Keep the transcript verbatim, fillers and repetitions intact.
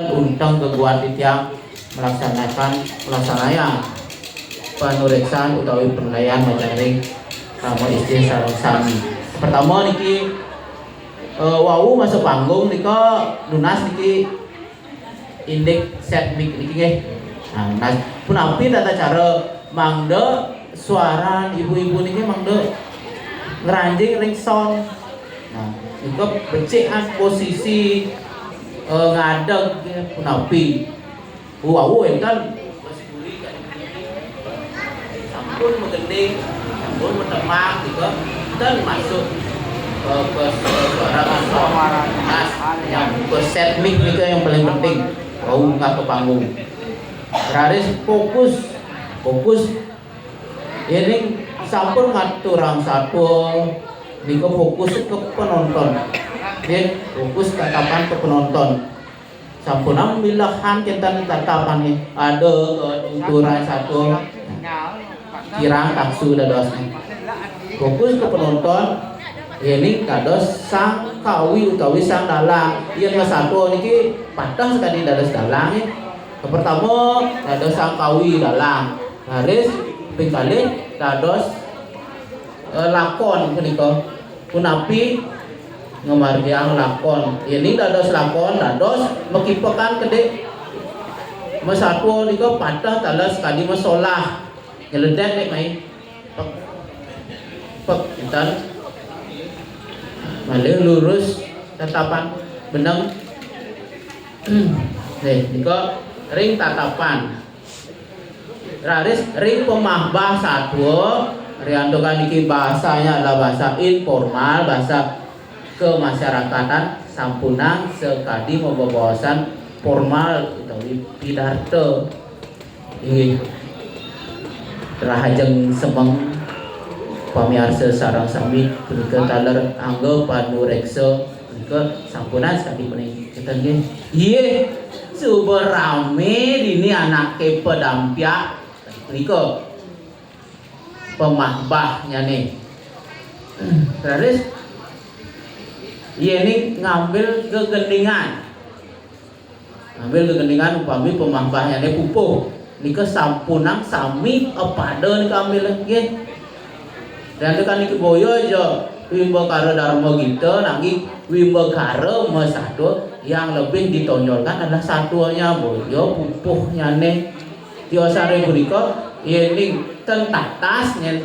Unteng geguar titiang melaksanakan, melaksanayang panureksan utawi penilaian majaring rama istri sareng sami. Pertama niki, eh, wau masa panggung nika nunas niki indik set mic niki nggih. Nah, nunas punapi tata cara mangda suaran ibu-ibu niki mangda ngranjing ring sound. Nah, nika becikan posisi, eh, ngadeg nggih punapi. Wau enten sampun magending, sampun matemang, gitu, ten masuk ke, ke suara masuk. Mas, yang ke set mic itu yang paling penting. Wau nggak ke panggung. Raris fokus, fokus. Ini sampun ngaturang satu, nika fokus ke penonton. Nggih, fokus tatapan ke penonton. Sampunang milehan kinten tatapan nih. Ada ketuturan satu. Kirang taksu dados. Fokus ke penonton. Ini dados sang kawi utawi sang dalang. Yang satu niki patah sekali dados dalang nih. Yang pertama dados sang kawi dalang. Raris ping kalih dados, eh, lakon punika. Punapi ngamargiang lakon. Yéning dados lakon, dados makipekan kedé masatua nika patah taler sakadi masolah. Nyeledek nih, mai. Pek. Pek, enten. Malih lurus tatapan beneng. Nih, nika ring tatapan. Raris ring pamahbah satua, riantukan niki bahasanya adalah bahasa informal, bahasa kemasyarakatan, sampunang sakadi mabebaosan formal utawi pidarta. Inggih. Rahajeng semeng pamiarsa sareng sami, punika taler angga panureksa, punika sampunang sakadi punika. Kita nggih. Inggih, suba rame dini anake padampiak. Punika pamahbahnyane. Raris yéning ngambil gegendingan. Ngambil gegendingan upami pamahbahnyane pupuh. Nika sampunang sami apada nika ambil nggih. Dan tekan niki boya aja Wimbakara Dharma Gita, nanging Wimbakara masatua yang lebih ditonjolkan adalah satuanya boya pupuhnyane. Tiosare punika yéning ten tatas nyen